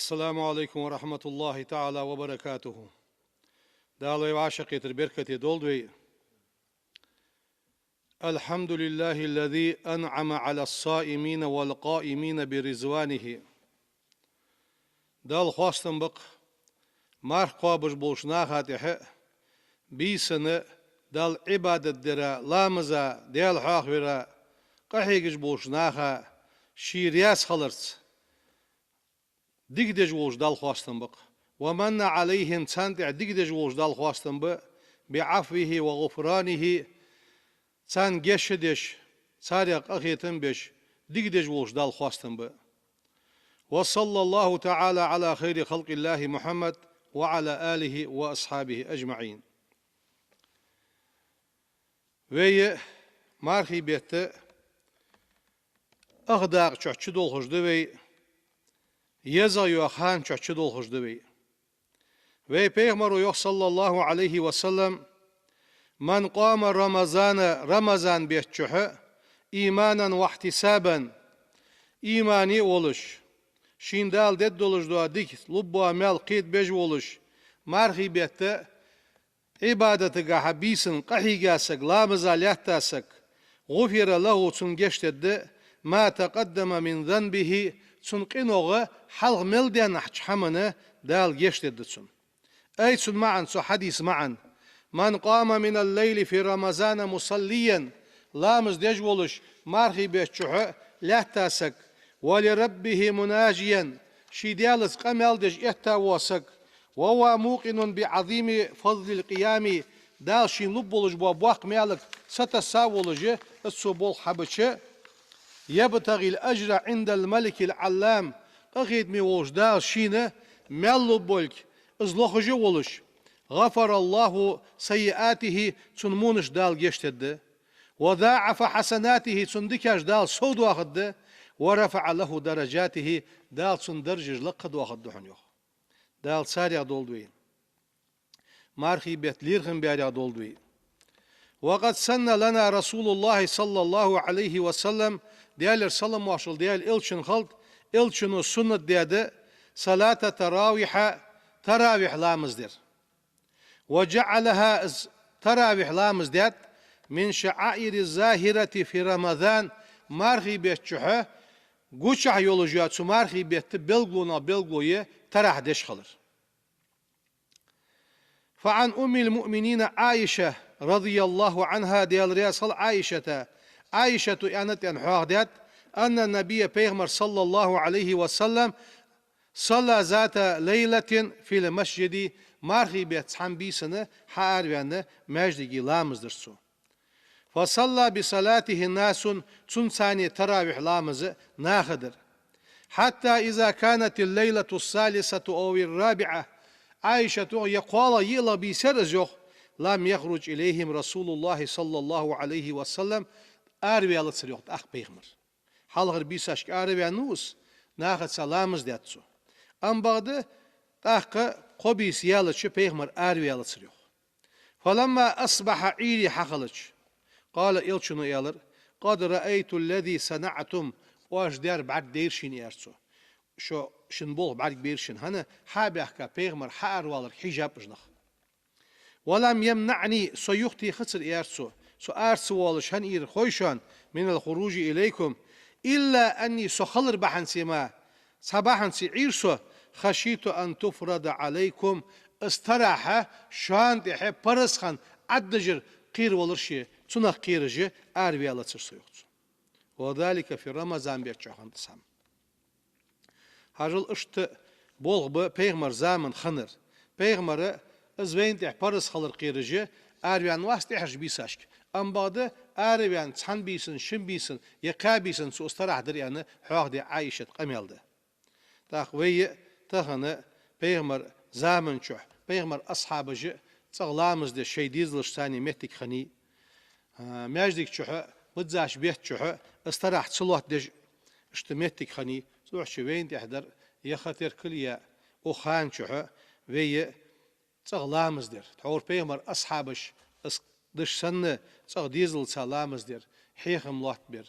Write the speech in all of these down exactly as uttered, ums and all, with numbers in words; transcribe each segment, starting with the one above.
السلام عليكم ورحمة الله تعالى وبركاته. Дала вай вӀашагӀкхетар беркате долда вай. الحمد لله الذي أنعم على الصائمين والقائمين برضوانه. Далла хоастам ба-кх марха кхоабаш болча наха тӀехьа, бийсанна Далла Ӏибадат дара, ламаза, Даьла хьоахавара къахьегаш болча наха ший раьза хиларца дика деш волча Далла хоастам ба-кх. ومن عليهم, царна тӀехьа дика деш волча Далла хоастам ба, بعفوه وغفرانه, царна гешт деш, царех къахетам беш, дика деш волча Далла хоастам ба. وصلى الله تعالى على خير خلق الله محمد وعلى آله وأصحابه أجمعين. Вай мархий бетта ах дакъа чу чудолхаш да вай, езагӀа йоагӀа хана чу чудолхаш да вай. Вай пайхамара йоах, صلى الله عليه وسلم: من قام رمضان, Рамазан бетта чухь, إيمانا واحتسابا, имане а волаш, шийна Дала дергдолаш дола дика, лургбола маьл кхетабеш а волаш, мархий бетта Ӏибадатагахьа бийсанна къахьийга саг, ламаза лаьтта саг, غفر له, цунна гешт дергда, ما تقدم من ذنبه, цун къинойх хьалха мел даьннача хӀаманна Дала гешт дергда цунна. أي, цун маӀан, цу хьадиса маӀан: من قام من الليل في رمضان مصليا, ламаз деш волаш мархий бетта чухь лаьтта саг, ولربه مناجيا, ший Даьлаца къамаьл деш этта вола саг, وهو موقن بعظيم فضل القيام, Дала шийна лургболаш бола боккха маьлага сатесса а волаш, из цо болх хьабича, يبتغي الأجر عند الملك العلام, къахетаме волча Дала шийна маьл лургболга из лохаш а волаш, غفر الله سيئاته, цун вонаш Дала гешт дергда, وضاعف حسناته, цун дикаш Дала сов доахаргда, ورفع له درجاته, Дала цун даржаш лакха доахаргда хьона, йоах. Дала царех долда вай. Мархий бетта лерхӀам баьрех долда вай. وقد سن لنا رسول الله صلى الله عليه وسلم, Даьлера салам-моаршал Даьла Элчанна хилда, Элчано суннат даьд, صلاة التراويح, таравихь ламаз дар. وجعلها, из таравихь ламаз даьд, من الشعائر الظاهرة في رمضان, мархий бетта чухь гучахь йолаш йола, цу мархий бетта белгалонех белгало я таравихь деш хилар. فعن أم المؤمنين عائشة رضي الله عنها, Даьла раьза хилва Ӏайшата, Ӏайшата аьннад аьнна хьоахадаьд, أن النبي, пайхамар, صلى الله عليه وسلم, صلى ذات ليلة في المسجد, мархий бетта цхьан бийсанна хьаараваьнна маьждиге ламаз дир цо. فصلى بصلاته ناس, цунца цхьана таравихь ламаз наха дир. حتى إذا كانت الليلة الثالثة أو الرابعة, Ӏайшата йоах, е кхоалагӀа, йиълагӀа бийса яр из, йоах, لم يخرج إليهم رسول الله صلى الله عليه وسلم, араваьлацар, йоах, тӀаккха пайхамар. Хьалхарча бийсашка араваьннав из, нахаца ламаз даьд цо. Амма бакъда тӀаккха кхо бийса яьлча пайхамар араваьлацар, йоах. فلما أصبح, Ӏуйре хьахилча, قال, Элчано аьлар: قد رأيت الذي صنعتم, оаш даьр бӀаргадайра шийна, аьлар цо. Шо шун болх бӀаргабайра шийна. ХӀана, хьа а баьхка, пайхамар хьаараваларга хьежаб уж нах. ولم يمنعني, со юхатехацар, аьлар цо, со ара ца воалаш хӀана ийра хой шоана, من الخروج إليكم, إلا أني, со хилар бахьанце мара, цхьа бахьанце Ӏийра со, خشيت أن تفرض عليكم, из таравихь шоана тӀехьа параз хинна Ӏаддажар кхеравалар ше, цунах кхераш араваьлацар со, йоах цо. وذلك في رمضان, бетта чухь хиннад из хӀама. Хьажал, иштта болх ба пайхамара заман хиннар. Пайхамара из вайна тӀехьа параз хилар кхераш араваьнна вац тӀехьарча бийсашка. Амма бакъда араваьнна цхьан бийсан, шин бийсан е кхаь бийсан цо из таравихь дир аьнна хьоахадаьд Ӏайшата къамаьл да. ТӀаккха вай а тахан пайхамара заман чухь, пайхамара асхьабаш а цӀагӀа ламаз деш шоай дезалашца цхьана моттиг хиннай. А, маьждига чухь, биззача бетта чухь из таравихь ца лоаттадеш, иштта моттиг хиннай. Цудухьа вайна тӀехьа дар е ха теркал а яь, укх хана чухь вай а цӀагӀа ламаз дир. Тхьовра пайхамара асхьабаш, из деш санна, цӀагӀа дезалца ламаз дир, хьехам лоаттабир.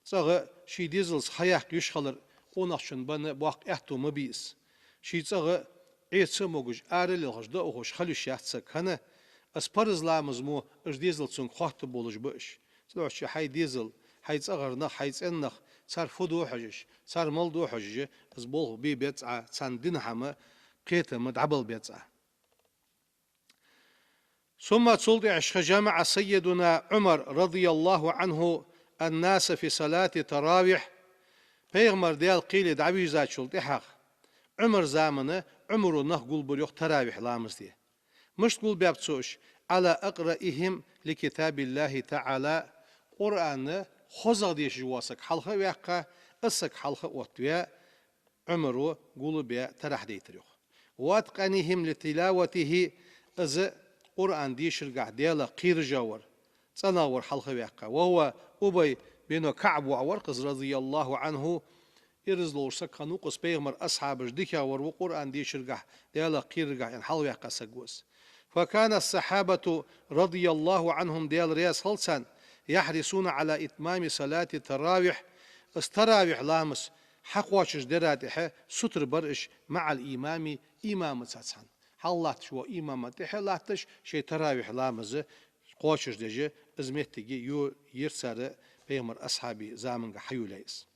ЦӀагӀа ший дезалца ха яккха йиш хилар къонахчун бенна боккха аьттув ма бий из. Ший цӀагӀа Ӏеца а могаш, ара а лелхаш, дӀаухаш хила йиш яц саг. ХӀана, из парз ламаз мо, уж дезал цунга хоттаргболаш ба уж. Цудухьа хьай дезал, хьай цӀагӀара нах, хьай цӀен нах, цар фу ду хьожаш, цар мала ду хьожаш, из болх бе беза Ӏа, царна дина хӀама, кхетам дӀабала беза Ӏа. ثم, цул тӀехьагӀа, جمع سيدنا عمر رضي الله عنه الناس في صلاة التراويح. Пайхамар, Даьла кхел, дӀавийрзачул тӀехьагӀа Ӏумара замана Ӏумара нах гулбир йоах таравихь ламаз де. Мишта гулбаьб цо уж? على أقرئهم لكتاب الله تعالى. Къуръан хозагӀа дешаш вола саг хьалха а ваьккха, из саг хьалха а оттаваь, Ӏумара гулбаь тарахь дайтар йоах. وأتقنهم لتلاوته, из Къуръан дешаргахь Даьлах кхераш вар, цӀенагӀа вар хьалха а ваьккха. وهو أبي بن كعب, вар-кх из, رضي الله عنه, ираз ловш саг хиннав-кх из, пайхамара асхьабаш дикагӀвар ва Къуръан дешаргахь, Даьлах кхераргахь, аьнна, хьалха ваьккха саг ва из. فكان الصحابة رضي الله عنهم, Даьла раьза хилва царна, يحرصون على إتمام صلاة التراويح, из таравихь ламаз хьакхоачашдара тӀехьа сутара бар уж, مع الإمام, имамаца цхьана. Хьалха латташ вола имама тӀехьа а латташ, шоай таравихь ламаз кхоачашдеш, из моттиг йо-, йир цар, пайхамара асхьабий заманга хьайолаяьй из.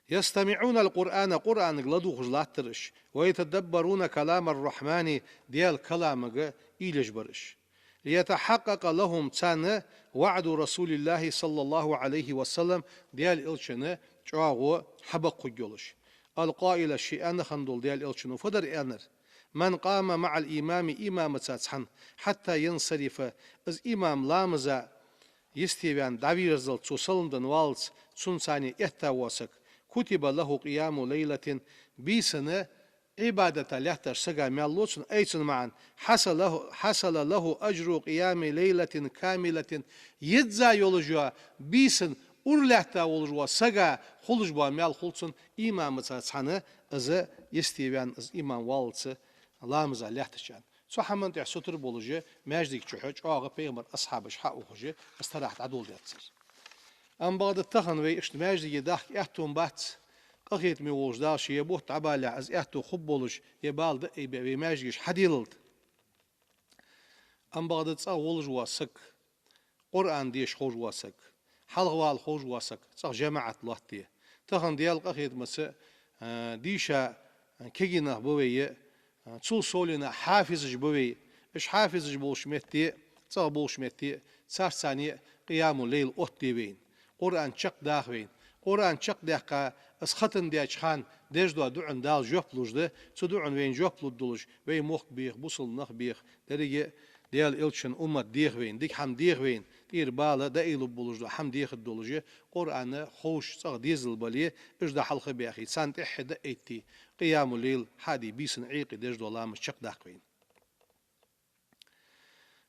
يستمعون القرآن, Къуръанага ладувгӀаш латтар уж, ويتدبرون كلام الرحمن, Даьла каламага уйла еш бар уж. ليتحقق لهم, царна, وعد رسول الله صلى الله عليه وسلم, Даьла Элчан чӀоагӀо хьабаккха хургйолаш. القائل, ше аьнна хиннадолча Даьла Элчано фу дар аьннар: من قام مع الإمام, имамаца цхьана, حتى ينصرف, из имам ламаза йисте ваьнна дӀавийрзалца, цо салам денна валлалца, цунца цхьана этта вола саг, كتب له قيام ليلة, бийсанна Ӏибадата лаьтташ сага маьл лу цунна, ай цун маӀан: حصل له, حصل له أجر قيام ليلة كاملة, йизза йолаш йола бийсанна ура лаьтта волаш вола сага хулаш бола маьл хул цунна, имамаца цхьана из йисте ваьнна, из имам валлалца ламаза лаьттача. Цу хӀаман тӀехьа сутара болаш, маьждига чухьа чӀоагӀа пайхамара асхьабаш хьаухаш, из тарахь дӀадоладаьд цар. Амма бакъда тахан вай иштта маьждиге дахка аьттув бац, къахетаме волча Дала ший е бутт дӀабалалехь, из аьттув хургболаш, е бала дӀаайбаь вай маьждигаш хьаделалда. Амма бакъда цӀагӀа волаш вола саг, Къуръан деша ховш вола саг, хьалхавала ховш вола саг, цӀагӀа жамаӀат лоаттаде. Тахан Даьла къахетамца, а, дийша, а, кагий нах ба вай, а, цул совленна хьафизаш ба вай. Уж хьафизаш болча метте, цӀагӀа болча метте, царца цхьана къиямул-лайл оттаде вайна. Къуръан чакхдаха вайна. Къуръан чакхдаьккха, из хатам даьча хана деш дола дуӀан Дала жоп луш да, цу дуӀан вайна жоп лургдолаш, вай мохк беха, бусалба нах беха, деррига а Даьла Элчан уммат деха вайна, дика хӀама деха вайна, тӀера бала дӀаайбергболаш дола хӀама дехаргдолаш, Къуръан ховш, цӀагӀа дезал бале, уж дӀахьалхабаьхе, царна тӀехьа дӀаэтте, къиямул-лайл хьаде, бийсанна Ӏуйкъе деш дола ламаз чакхдаккха вайна.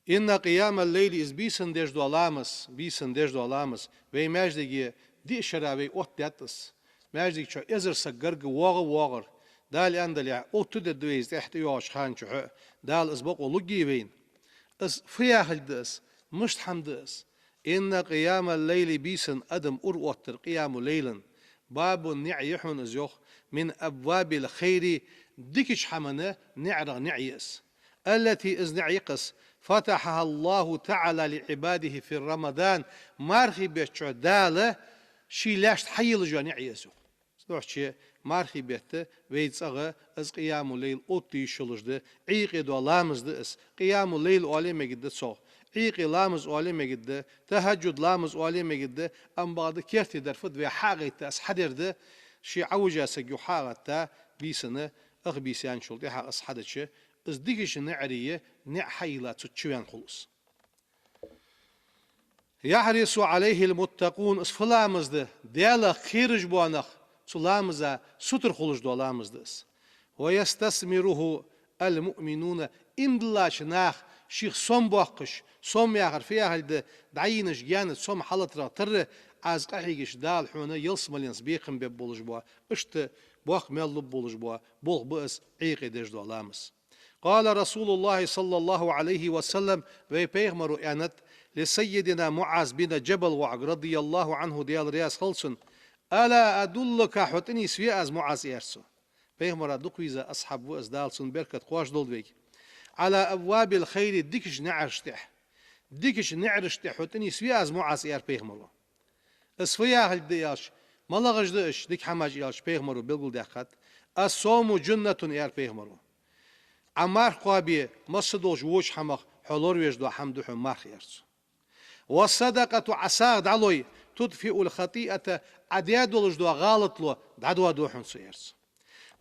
إن قيام الليل, из бийсанна деш дола ламаз, бийсанна деш дола ламаз, вай маьждиге диъ шера вай оттадаьд из. Маьждига чу эзар саг гарга воагӀа а воагӀар. Дала аьннадале, оттадергда вай из тӀехьа тӀайоагӀача хана чухьа, Дала из бокъо лургья вайна. Из фу яхилга да из? Мишта хӀама да из? إن قيام الليل, бийсанна адам ура оттар, къиямул-лайлан, باب, ниӀ я хьона из, йоах, من أبواب الخير, дикача хӀаман ниӀарах ниӀ я из. التي, из ниӀ я-кх из, فتحها الله تعالى لعباده في رمضان, мархий бетта чу Дала ший лаьшта хьайийллаш йола ниӀ я из, йоах. Цудухьа мархий бетта вай цӀагӀа из къиямул-лайл оттае йиш йолаш да, Ӏуйкъе дола ламаз да из. Къиямул-лайл оале мегаргда цох, Ӏуйкъе ламаз оале мегаргда, тахӀажжуд ламаз оале мегаргда, амма бакъда керте дар фуд вай хьагӀайтта, из хьадер да, ше Ӏовижа саг юха хьагӀатта, бийсанна, ах бийса яьнначул тӀехьагӀа из хьадича, из дикача ниӀарий ниӀ хьайийлла цу чу ваьнна хул из. يحرص عليه المتقون, из фу ламаз да? Даьлах кхераш бола нах цу ламаза сутара хулаш дола ламаз да из. ويستثمره المؤمنون, иман диллача наха шийх сом боаккхаш, сом яхар фу яхилга да, дӀайийнача гаьна сом хьалатарах тара, Ӏа из къахьийгача Дала хьона ялсмаленца бекхам бергболаш бола, иштта боккха маьл лургболаш бола болх ба из, Ӏуйкъе деш дола ламаз. قال رسول الله صلى الله عليه وسلم, вай Пайхамаро аьннад, لسيدنا معاذ بن جبل, воӀага, رضي الله عنه, Даьла раьза хилва цунна: ألا أدلك, хьо тӀанийсве аз, МуӀаз, аьлар цо. Пайхамара дукха веза асхьаб ва из, Дала цун беркат кхоачаш долда вайга. «على أبواب الخير», дикача наӀарашта тӀа. Дикача наӀарашта тӀа хьо тӀанийсве аз, МуӀаз, аьлар пайхамаро. Из фу яхилга да аьлча, малагӀаш да уж дика хӀамаш аьлча, пайхамаро белгалдаьккхад. «الصوم جنة», аьлар пайхамаро. Ӏа марха кхоабе, масса долча воча хӀамах хьо лоравеш дола хӀама да хьона марха, аьлар цо. «والصدقة», Ӏа сагӀа дӀалой, «تطفئ الخطيئة», Ӏа даь долаш дола гӀалатло дӀадоаду хьона цо, аьлар цо.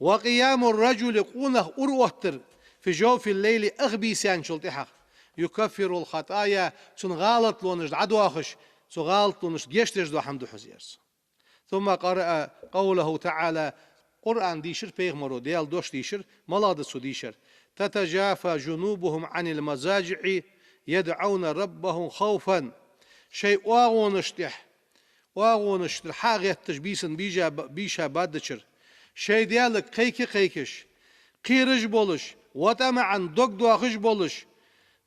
«وقيام الرجل», къонах ура оттар, «في جوف الليل», ах бийсанчул тӀехьагӀа, «يكفر الخطايا», цун гӀалатлонаш дӀадоахаш, цу гӀалатлонашта гешт деш дола хӀама да хьона из, аьлар цо. «ثم قرأ قوله تعالى», Къуръан дийшар пайхамаро, Даьла дош дийшар, малагӀа да цо дийшар: «تتجافى جنوبهم عن المضاجع يدعون ربهم خوفا». Шоай оагӀонаш тӀа, оагӀонаш тӀара хьа а гӀетташ, бийсан бийжа ба-, бийша баддачара, шоай Даьлага кхайка а кхайкаш, кхераш а болаш, «وطمعا», дог доахаш а болаш,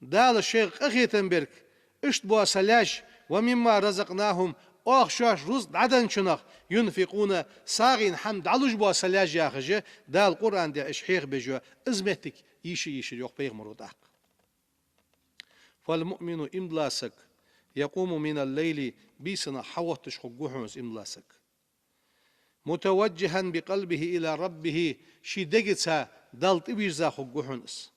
Дала шоайх къахетам бергба, иштта бола са лаьш, «ومما رزقناهم», оаха шоаш рузкъа дӀаденначунах, «ينفقون», сагӀийна хӀама дӀалуш бола са лаьш яхаш, Дала Къуръан тӀа уж хьехабеш я, из моттиг йийша йийшар йоах пайхамаро тӀаккха. «فالمؤمن», иман дола саг, «يقوم من الليل», бийсанна хьагӀотташ хургва хьона из иман дола саг. «متوجها بقلبه إلى ربه», ший дегаца Далла тӀавийрза хургва хьона из.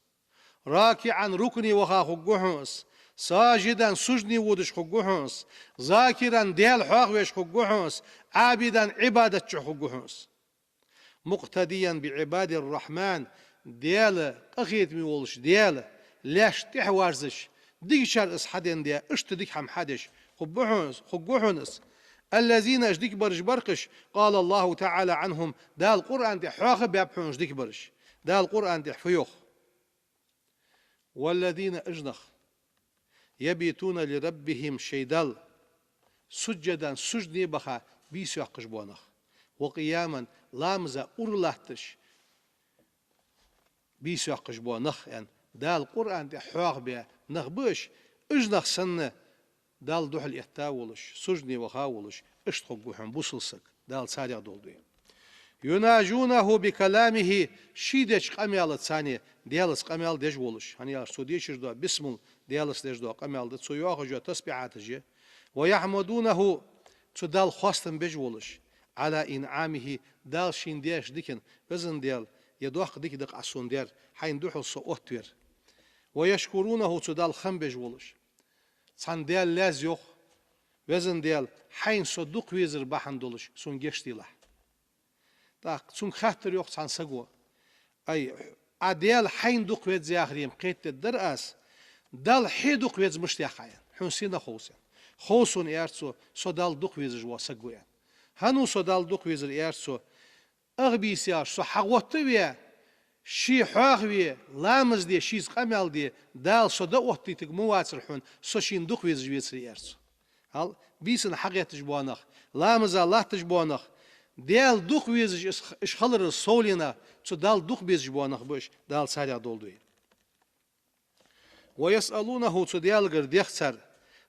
«راكعا», рукуӀе ваха хургва хьона из. «ساجدا», сужуде водаш хургва хьона из. «ذاكرا», Даьла хьоахавеш хургва хьона из. «عابدا», Ӏибадат чу хургва хьона из. «مقتديا بعباد الرحمن», Даьла, къахетаме волча Даьла лаьшта тӀехьа верзаш, дикачар из хьаденна де, иштта дика хӀама хьадеш хургва хьона из, хургва хьона из. «الذين», уж дика бараш бар-кх уж, «قال الله تعالى عنهم», Дала Къуръан тӀа хьоаха баьб хьона уж дика бараш. Дала Къуръан тӀа фу йоах: «والذين», уж нах, «يبيتون لربهم», шоай Далла, «سجدا», сужуде баха бийса йоаккхаш бола нах, «وقياما», ламаза ура латташ бийса йоаккхаш бола нах, аьнна, Дала Къуръан тӀа хьоахабаь нах ба уж, уж нах санна, Далла духьал этта волаш, сужуде ваха волаш, иштта хургва хьона бусалба саг, Дала царех долда вай. «يناجونه بكلامه», ший деча къамаьлаца, Даьлаца къамаьл деш волаш, хӀана аьлча цо дешаш дола бисмал Даьлаца деш дола къамаьл да, цо йоахаш йола тасбихьаташ я. «ويحمدونه», цу Далла хоастам беш волаш, «على إنعامه», Дала шийна даьча дикан, «Веза Даьла, ер доккха дика да-кх Ӏа сона даьр, хьайна духьал со оттаваьр». «ويشكرونه», цу Далла хам беш волаш. Цхьан Даьла лаьза йоах: «Веза Даьла, хьайна со дукха везар бахьан долаш сона гешт делахь». ТӀаккха цунга хаттар йоах цхьан саго: «Ай, Ӏа Даьла хьайна дукха веза яхар-м кхетадергдар аз, Далла хье дукха веза мишта яккха Ӏа?» — аьнна. «Хьона сенах хов?» — аьнна. «Хов сона, — аьлар цо, — со Далла дукха везаш вола саг ва», — аьнна. «ХӀана ва со Далла дукха везар? — аьлар цо. — Ах бийса яхаш со хьагӀотта а ве, ше хьоахаве, ламаз де, шийца къамаьл де, Дала со дӀаоттийтарг ма вацар хьона, со шийна дукха везаш вецаре», — аьлар цо. Хьал, бийсанна хьагӀетташ бола нах, ламаза латташ бола нах, Даьла дукха везаш уж, уж хиларал совленна, цу Далла дукха безаш бола нах ба уж, Дала царех долда вай. «ويسألونه», цу Даьлагара дех цар,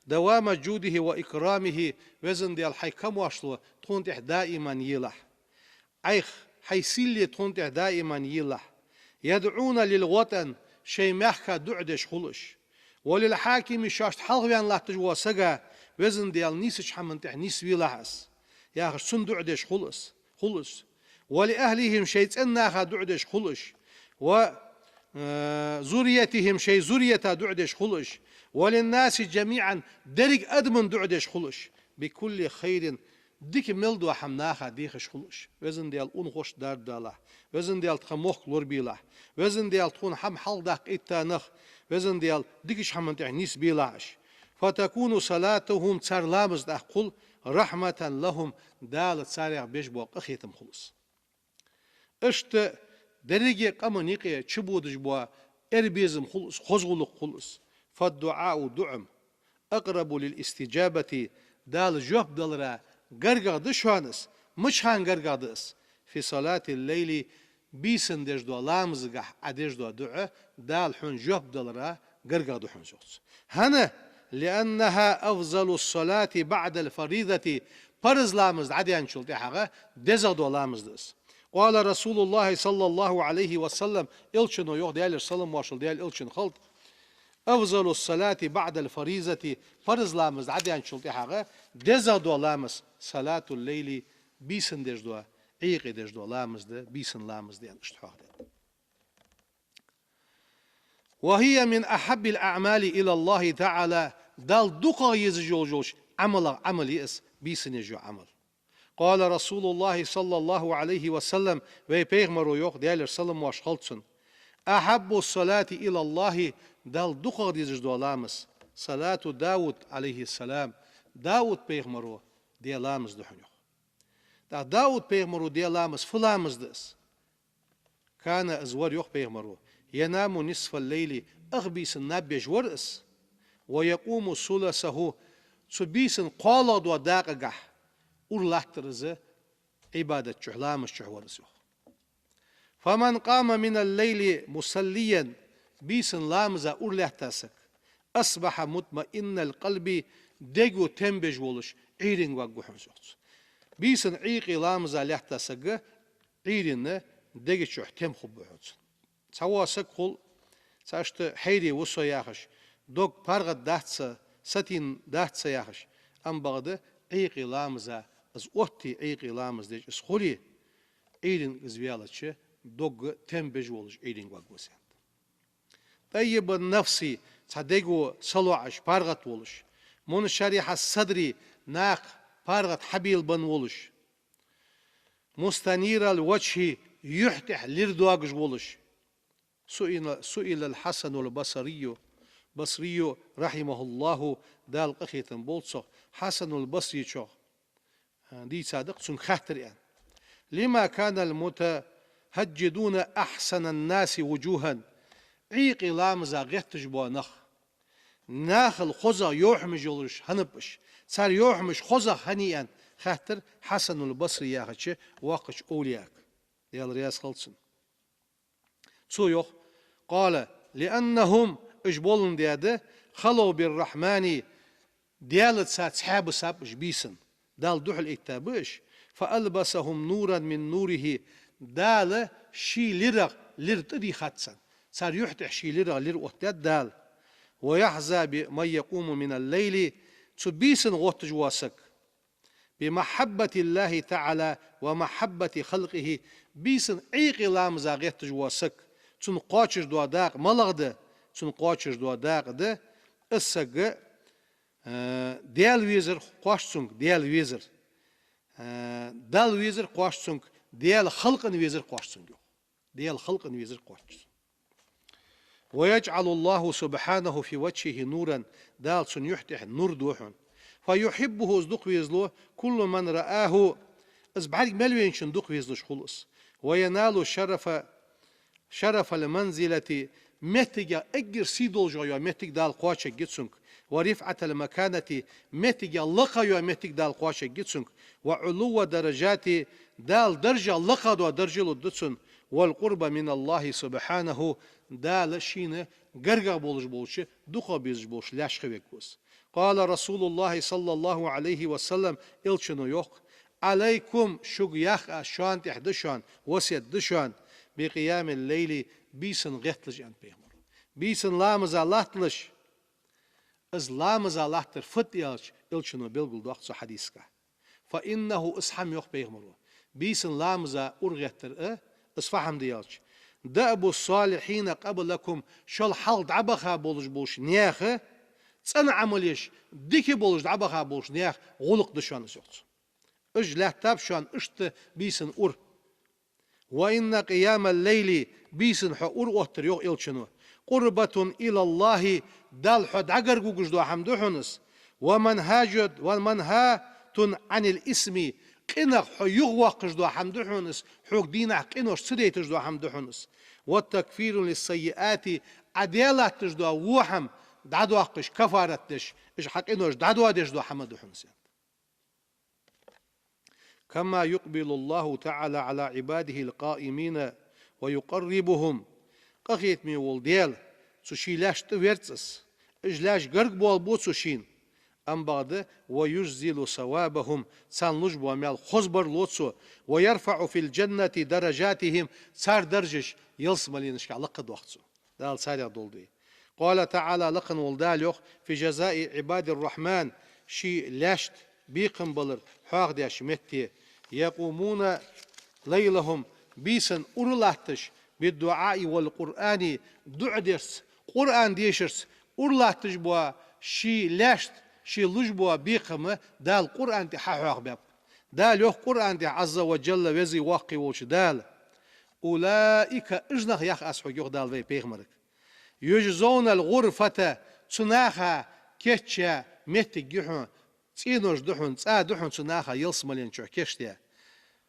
«دوام جوده وإكرامه», Веза Даьла, хьай камоаршало тхона тӀа даиман елахь. Ӏайха хьай сийле тхона тӀа даиман елахь. «يدعون للوطن», шоай мехка дуӀа деш хул уж. «وللحاكم», шоашта хьалхаваьнна латташ вола саг, Веза Даьла, нийсача хӀаман тӀа нийсвелахь из, яхаш, цунна дуӀа деш хул из, хул уж. «ولأهلهم», шоай цӀен наха дуӀа деш хул уж. «و، э, ذريتهم», шоай зуррията дуӀа деш хул уж. «وللناس جميعا», деррига адамна дуӀа деш хул уж. «بكل خير», дика мел дола хӀама наха дехаш хул уж. Веза Даьла, унахошта дарба далахь. Веза Даьла, тха мохк лорабелахь. Веза Даьла, тхона хӀама хьалхадаккха этта нах, Веза Даьла, дикача хӀаман тӀа нийсбелахь уж. «فتكون صلاتهم», цар ламаз тӀаккха хул, «رحمة لهم», Дала царех беш бола къахетам хул из. Иштта деррига къаман юкъе чубодаш бола эр безам хул из, хоза гӀулакх хул из. «فالدعاء», дуӀа-м, «أقرب للاستجابة», Дала жоп далара гаргагӀа да шоана из. Мича хана гаргагӀа да из? «في صلاة الليل», бийсан деш дола ламазагахь Ӏа деш дола дуӀа, Дала хьона жоп далара гаргагӀа да хьона из, йоах цо. ХӀана? «لأنها أفضل الصلاة بعد الفريضة», парз ламаз дӀадаьнначул тӀехьагӀа дезагӀа дола ламаз да из. قال رسول الله صلى الله عليه وسلم, Элчано йоах, Даьлера салам-моаршал Даьла Элчанна хилда: أفضل الصلاة بعد الفريضة, парз ламаз дӀадаьнначул тӀехьагӀа дезагӀа дола ламаз صلاة الليل, бийсан деш дола, Ӏийкъе деш дола ламаз да, бийсан ламаз да аьнна, иштта хьоахадаьд. وهي من أحب الأعمال إلى الله تعالى, Далла дукхагӀа езаш йолаш йолча Ӏамалех Ӏамал я из, бийсан еш йола Ӏамал. قال رسول الله صلى الله عليه وسلم, вай Пайхамаро йоах, Даьлера салам-моаршал хилда цунна: أحب الصلاة إلى الله, Далла дукхагӀа дезаш дола ламаз صلاة داود عليه السلام, Дауд пайхамаро даь ламаз да хьона, йоах. ТӀаккха Дауд пайхамаро даь ламаз фу ламаз да из? كان, из вар, йоах Пайхамаро, ينام نصف الليل, ах бийсан наб еш вар из, ويقوم ثلثه, цу бийсан кхоалагӀа дола дакъагахьа ура латтар из, Ӏибадат чухь, ламаз чухь вар из, йоах. فمن قام من الليل مصليا, бийсан ламаза ура лаьтта саг, أصبح مطمئن القلب, дега тем беш волаш, Ӏуйренна варгва хьона из, йоах цо. Бийсан Ӏийкъе ламаза лаьтта саг Ӏуйренна, дега чухь тем хургба хьона цун. Цхьавола саг хул, цхьашта хьайре ва со яхаш, дог паргӀатдац са, сатийна дац са яхаш, амма бакъда Ӏийкъе ламаза, из отте Ӏийкъе ламаз деш из хуле, Ӏуйренга из ваьлча, догга тем беш волаш Ӏуйренга варгва из, аьннад. طيب النفس, цхьа дега салоӀаш, паргӀат волаш, منشرح الصدر, накха паргӀат хьабелабенна волаш, مستنير الوجه, юхь тӀехь лир доагаш волаш. سئل, سئل الحسن البصري, Басрийо, رحمه الله, Дала къахетам болба цох, Хьасанул Басрийчох, а, дийцад-кх, цунга хаьттар, аьнна: لم كان المتهجدون أحسن الناس وجوها, Ӏийкъе ламаза гӀетташ бола нах нахал хозагӀа йовхьамаш йолаш хӀана ба уж, цар йовхьамаш хозагӀа хӀана я, аьнна, хаьттар Хьасанул Басри яхача воккхача овлияга, Даьла раьза хилва цунна. Цо йоах: قال: لأنهم, уж боландаь да, خلوا بالرحمن, Даьлаца цхьаь бисаб уж бийсан, Далла духьалъайтта ба уж, فألبسهم نورا من نوره, Дала ший лирах лир тӀадийхад царна, цар юхь тӀехь ший лирах лир оттадаьд Дала. ويحظى بمن يقوم من الليل, цу бийсан гӀотташ вола саг, بمحبة الله تعالى ومحبة خلقه, бийсан Ӏийкъе ламаза гӀетташ вола саг, цунна кхоачаш дола дакъа малагӀа да, цунна кхоачаш дола дакъа да, из саг, а, Даьла везар кхоач цунга, Даьла везар, а, Далла везар кхоач цунга, Даьла халкъана везар кхоач цунга, йоах. Даьла халкъана везар кхоач цунга. ويجعل الله سبحانه في وجهه نورا, Дала цун юхь тӀехь нур ду хьона. فيحبه, из дукха везалу, كل من رآه, из бӀарга мел вайначунна дукха везалуш хул из. وينال شرف, شرف المنزلة, меттигех эггара сий долаш йола моттиг Дала кхоачаргья цунга. ورفعة المكانة, меттигех лакха йола моттиг Дала кхоачаргья цунга. وعلو الدرجات, Дала даржех лакха дола даржа лургда цунна. والقرب من الله سبحانه, Дала шийна гаргагӀа болаш болча, дукхагӀа безаш болча лаьшта хила вергва из. قال رسول الله صلى الله عليه وسلم, Элчано йоах: عليكم, шуга ях аз, шоана тӀехь да шоана, васкет да шоана, بقيام الليل, бийсан гӀетталаш, аьннад Пайхамаро. Бийсан ламаза латталаш. Из ламаза латтар фуд аьлча, Элчано белгалдоаккх цу хьадисагахь. فإنه, из хӀама, йоах Пайхамаро, бийсан ламаза ура гӀеттар а, из фу хӀама да аьлча, دأب الصالحين قبلكم, шул хьалха дӀабаха болаш болча наьха, цӀена Ӏамал еш, дика болаш дӀабаха болча наьха гӀулакх да шоана из, йоах цо. Уж лаьттаб шоана иштта бийсан ура. وإن قيام الليل, бийсан хьо ура оттар, йоах Элчано, قربة إلى الله, Далла хьо дӀагаргавугаш дола хӀама да хьона из. ومنهاة, ومنهاة عن الإثم, къинах хьо юхавоаккхаш дола хӀама да хьона из, хьога дийнахьа къинош ца дайташ дола хӀама да хьона из. وتكفير للسيئات, Ӏа даь латташ дола во хӀама дӀадоаккхаш, кафарат деш, уж хьа къинош дӀадоадеш дола хӀама да хьона из. كما يقبل الله تعالى على عباده القائمين ويقربهم. Къахетаме вола Даьла цу ший лаьшта тӀаверзац из. Уж лаьш гарга боалабу цо шийна. Амма бакъда, ويجزل ثوابهم, царна луш бола маьл хоза барло цо, ويرفع في الجنة درجاتهم, цар даржаш ялсмаленашка лакхадоах цо. Дала царех долда вай. قال تعالى, лакха вола Дала йоах, في جزاء عباد الرحمن, ший лаьшта бекхам балар хьоахадеш метте: يقومون ليلهم, бийсан ура латташ, بالدعاء والقرآن, дуӀа дерца, Къуръан дешарца ура латташ бола ший лаьшта, ший луш бола бекхам Дала Къуръан тӀа хьахьоахабаьб. Дала йоах Къуръан тӀа, عز وجل, веза-воккха волча Дала: أولئك, уж нах, йоах аз хьога, йоах Дала вай пайхамарга, يجزون الغرفة, цу наха кийчъяь моттиг я хьона, цӀенош да хьона, цӀа да хьона цу наха ялсмален чу кийчдаь.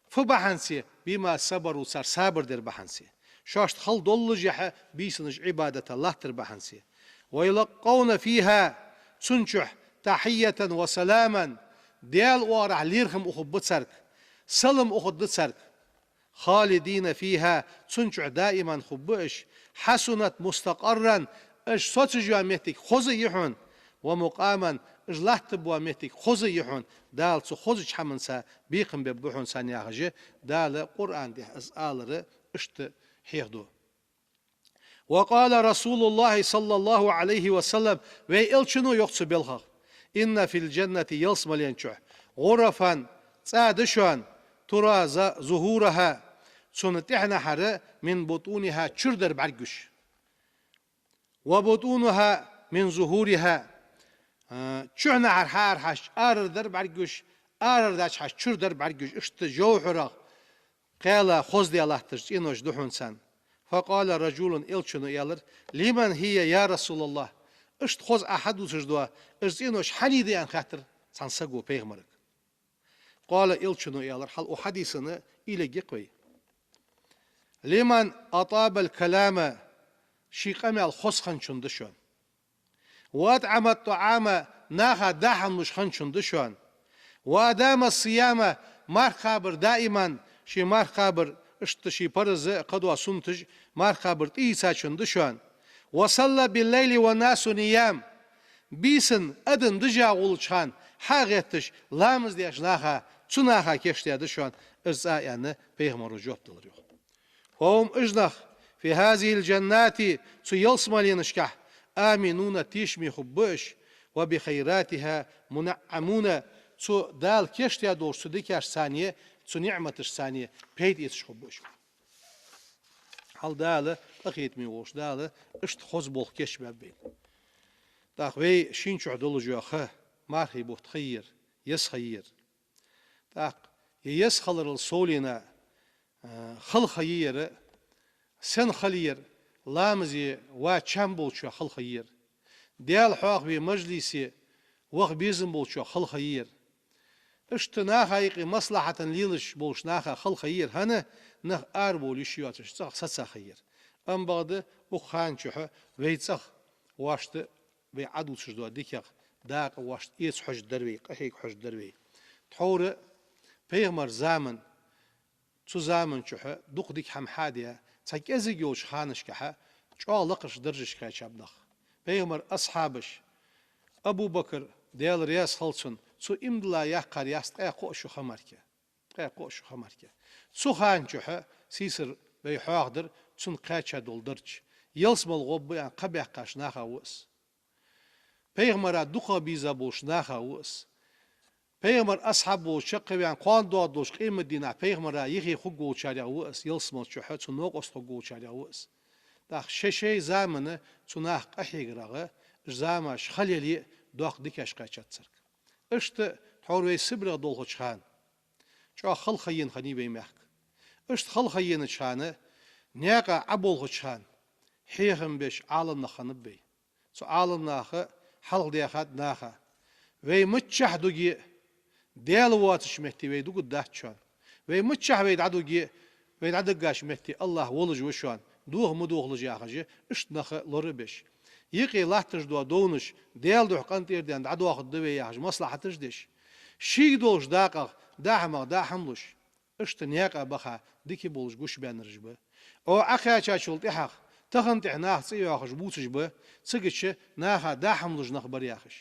Фу бахьанца? بما صبروا, цар сабар дар бахьанца. Шоашта хала доллашехьа бийсанаш Ӏибадата латтар бахьанца. ويلقون فيها, цун чу تحية وسلاما, Даьла оагӀорахьа лерхӀам ухаргба царга, салам ухаргда царга. خالدين فيها, цун чу даиман хургба уж. حسنت مستقرا, уж соцаш йола моттиг хоза я хьона. ومقاما, уж латташ бола моттиг хоза я хьона. Дала цу хозача хӀаманца бекхам бергба хьона царна, яхаш, Дала Къуръан тӀа из алар иштта хьехаду. وقال رسول الله صلى الله عليه وسلم, вай Элчано йоах цу балхах: إن في الجنة, ялсмален чу, غرفا, цӀа да шоана, ترى ظهورها, цун тӀехьнахьара, من بطونها, чура дар бӀаргагуш. وبطونها من ظهورها, а, чухьнахьара хьаарахьача арара дар бӀаргагуш, арара дӀачухьача чура дар бӀаргагуш, иштта жовхьарах кхаьла хоздаь латташ цӀенош да хьона царна. فقال رجل, Элчано аьлар: لمن هي يا رسول الله؟ Иштта хоза Ӏа хьадувцаш дола уж цӀенош хьаннеи да, аьнна хаьттар цхьан саго пайхамарга. قال, Элчано аьлар, хьал укх хьадиса уйла ергья-кх вай: لمن أطاب الكلام, ший къамаьл хоза хинначун да шоана. وأطعم الطعام, наха даа хӀама луш хинначун да шоана. وأدام الصيام, марха кхабар даиман, ший марха кхабар, иштта ший парз а, кхыдола суннаташ, марха кхабар тӀаийцачун да шоана. وصلى بالليل والناس نيام, бийсан адам дижа гӀолача хана хьагӀетташ ламаз деш наха, цу наха кийчдаь да шоана из цӀа, аьнна, пайхамаро жоп далар, йоах. فهم, уж нах, في هذه الجنات, цу ялсмаленашкахь, آمنون, тешаме хургба уж, وبخيراتها منعمون, цу Дала кийчдаь долча цу дикашца, цу ниӀматашца пайда эцаш хургба уж. Хьал Дала, къахетаме волча Дала иштта хоза болх кийчбаьб вайна. ТӀаккха вай шийна чу долаш йола ха, мархий бутт ха я ер, еза ха я ер. ТӀаккха ер еза хиларал совнагӀа, а, хала ха я ер, сенна хала я ер, ламазе ваь чам болчоа хала ха я ер, Даьла хьоахаве мажлисе ваха безам болчоа хала ха я ер. Иштта наха юкъе маслахьата лелаш болча наха хала ха я ер, хӀана, нах арабовла йиш йоацаш цӀагӀа саца ха я ер. Амма бакъда укх хана чухь вай цӀагӀа воашта вай Ӏадувцаш дола дикагӀа дакъа воашта эца хьожаргдар вай, къахьега хьожаргдар вай. Тхьовра пайхамара заман, цу заман чухь дукха дика хӀама хьадаь, цхьа кӀезига йолча ханашкахь чӀоагӀа лакхарча даржашка кхаьчаб нах. Пайхамара асхьабаш, Абу Бакр, Даьла раьза хилва цунна, цо иман дилла яьккхар яц ткъаь кхо шу ха мара. Ткъаь кхо шу ха мара. Цу хана чухь сийсара вай хьоахадир цунна кхаьча дола дарж. Ялсмала гӀоргба аьнна кхаъ баьккхача наха ва из. Пайхамара дукхагӀа беза болча наха ва из. Пайхамара асхьаб волча чакхваьнна кхоана доагӀаш долча къематдийнахь пайхамара юхе хургволчарех ва из, ялсмала чухь цун новкъост хургволчарех ва из. ТӀаккха шоай-шоай заман цу наха къахьегарах, уж замаш хала яле а, доккха дикаш кхаьчад царга. Иштта тхьовра вай Сибрех долхача хана чӀоагӀа хала ха ена хиннай вай мехка. Иштта хала ха енача хана, наькъа Ӏоболхача хана, хьехам беш Ӏаламнах хиннаб вай. Цу Ӏаламнаха хьалхадаьхад наха: вай миччахьа дуге а, Даьла воацача метте вай дугаргдац шоана. Вай миччахьа вай дӀадуге а, вай дӀадугаш метте АллахӀ волаш ва шоана, доха ма дохалаш, яхаш, иштта нах лорабеш. Юкъе латташ дола довнаш Даьла духьа къинтӀера даьнна дӀадоахаргда вай, яхаш, маслахьаташ деш. Шийга долча дакъах даа хӀамах даа хӀама луш. Иштта наькъа баха дика болаш гуш баьннараш ба. Ӏо Ӏокхаьчачул тӀехьагӀа, тахан тӀехьа наха цӀи йоахаш бувцаш ба, цигача наха даа хӀама луш нах бар, яхаш.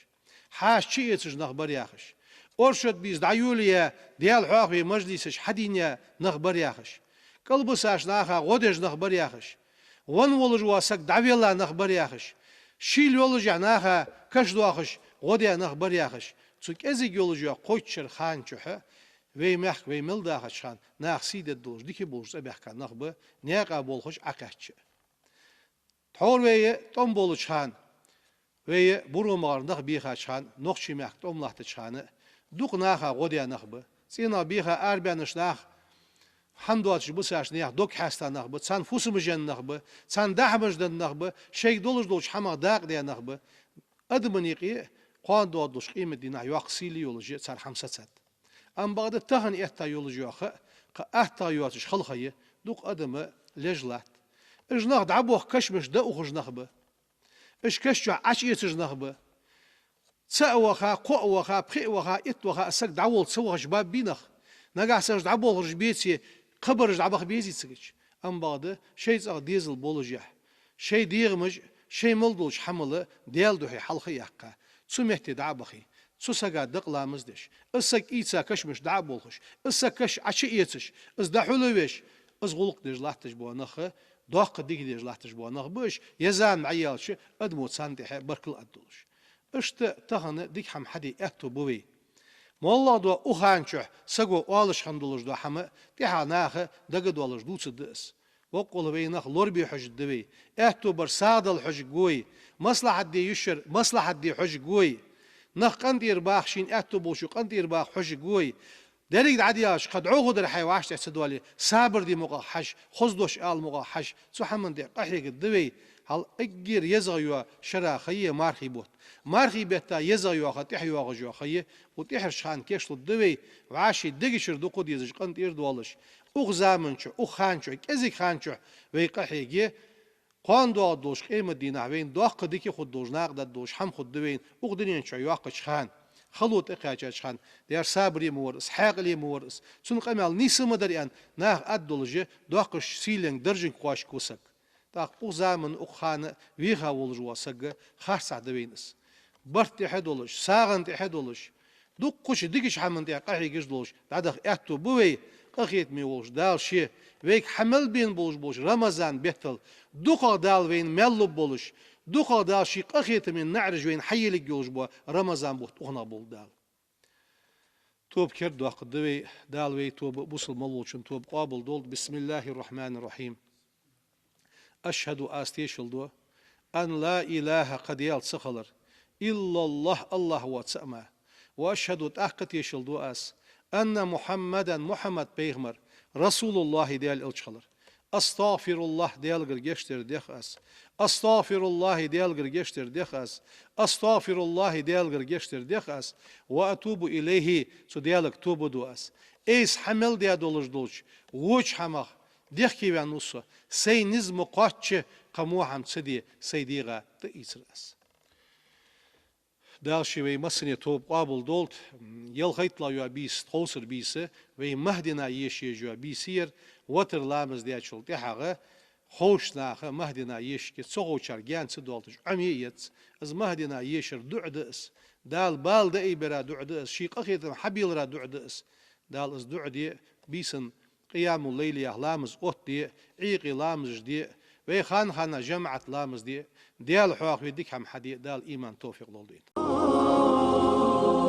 хьаша чуэцаш нах бар яхаш, оршот бийса дӀайолаяь, Даьла хьоахаве мажлисаш хьадийна нах бар яхаш, кӀалбисаш наха гӀо деш нах бар яхаш, венна волаш вола саг дӀавелла нах бар яхаш, шийла йолашехь наха каш доахаш гӀо даь нах бар яхаш, цу кӀезига йолаш йола кхойтта шера хана чухь вай мехка, вай мел дахача хана наха сий дергдолаш, дика болаш цӀабаьхка нах ба, наькъа болхаш Ӏокхаьчача. Тхьовра вай тӀом болча хана, вай буро магӀара нах бийхача хана, нохчий мехка тӀом латтача хана, дукха наха гӀо даь нах ба. ЦӀенах бийха арабаьннача наха, хӀама доацаш бисача наьха дог хьаьста нах ба, царна фусам жен нах ба, царна дахьмаш даь нах ба, шоайга долаш долча хӀамах дакъа даь нах ба. Адамий юкъе кхоана доагӀаш долча къематдийнахьа йоккха сийле йолаш я цар хӀама сацад. Амма бакъда тахан этта йолаш йола ха, кхы аттагӀа йоацаш хала ха я, дукха адам леш латт. Уж нах дӀабоха кашамаш дӀаухаш нах ба. Уж каш чу Ӏочуэцаш нах ба. Цаӏ ваха, кхоъ ваха, пхиъ ваха, итт ваха, а саг дӀаволла ца вахача баб бий нах. Нагахьа санна уж дӀаболхараш беце, кхыбараш дӀабаха безий цигача? Амма бакъда шоай цӀагӀа дезал болашехь, шоай дегӀамаш, шоай мел долча хӀамал Даьла духьа хьалха а яьккха, цу метте дӀа а бахе, цу сага дакъа ламаз деш, из саг ийца кашамаш дӀа а болхаш, из саг каш Ӏочуэцаш, из дӀахьулвеш, из гӀулакх деш латташ бола нах, доккха дика деш латташ бола нах ба уж, е зама дӀаяьлча адамо царна тӀехьа баркал а аргдолаш. Иштта тахан дика хӀама хьаде аьттув ба вай. МоллагӀа дола укх хана чухь саго оалаш хинна долаш дола хӀама тӀехьа наха дагадоалаш дувцаргда из. Боккъала вай нах лорабе хьожаргда вай, аьттув бар сагӀа дала хьожаргва вай, маслахьат де йиш яр маслахьат де хьожаргва вай, нах къинтӀера баха шийна аьттув болчо къинтӀера баха хьожаргва вай. Деррига дӀадаьлча, кхы дӀахо дар хьай вӀаштӀехьа ца доале, сабар де мукъагӀа хьажа, хоза дош ала мукъагӀа хьажа, цу хӀаман тӀа къахьегаргда вай. Хьал эггара езагӀа йола шера ха я мархий бутт. Мархий бетта езагӀа йола ха тӀехьа йоагӀаш йола ха я, укх тӀехьарча хана кийчлургда вай, вӀаший дега чура дукха дезаш къинтӀера доалаш. Укх заман чу, укх хана чу, кӀезига хана чу вай къахьеге, кхоана доагӀаш долча къематдийнахьа вайна доккха дика хургдолаш, накъадаргдолаш хӀама хургда вайна укх дунен чу йоаккхача хана. Хало тӀакхаьчача хана, дера сабаре ма вар из, хьаькъале ма вар из, цун къамаьл нийса ма дар аьнна, наха аргдолаш доккхача сийленга, даржанга кхоачаргва саг. ТӀаккха укх заман, укх хана веха волаш вола саг харцахьа да вайна из. Барт тӀехьа долаш, сагӀан тӀехьа долаш, дуккхача дикача хӀаман тӀа къахьегаш долаш дӀадаха аьттув ба вай, къахетаме волча Дала ше вайга хьа мел бена болаш болча Рамазан беттал дукхагӀа Дала вайна маьл лургболаш, дукхагӀа Дала ший къахетама наӀараш вайна хьаелларгйолаш бола Рамазан бутт укханах болба Дала. Тоба кердадоаккхаргда вай, Дала вай тоба, бусалба мел волчун тоба къоабалдолда. بسم الله الرحمن الرحيم. أشهد, аз тешал ду, أن لا إله, кхы Даьла ца хилар, إلا الله, АллахӀ воацар цаӀ мара. وأشهد, тӀаккха тешал ду аз, أن محمدا, Мухьаммад пайхамар, رسول الله, Даьла элча хилар. أستغفر الله, Даьлагара гешт дар дех аз. أستغفر الله, Даьлагара гешт дар дех аз. أستغفر الله, Даьлагара гешт дар дех аз. وأتوب إليه, цу Даьлага тоба ду аз. Айса хьа мел даь долаш долча воча хӀамах дехкеваьнна ва со, сай низ ма кхоачча, кхы во хӀама ца де сай дегӀа тӀаийцар аз. Дала ше вай массане тоба къоабалдолда. ЯлхайттлагӀа йола бийса, тховсара бийса, вай Махдина еша еза йола бийса яр, витр ламаз даьчул тӀехьагӀа ховш наха Махдина ешаргья, ца ховчарга гаьна ца доалийташ Ӏомае а еза. Из Махдина ешар дуӀа да из. Дала бала даайбара дуӀа да из, ший къахетам хьабелара дуӀа да из. Дала из дуӀа де, бийсан къиямул-лайлех ламаз оттаде, Ӏуйкъе ламазаш де, вай хана-хана жамаӀат ламаз де, Даьла хьоахаве дика хӀама хьаде, Дала иман, товфикъ лолда вайна.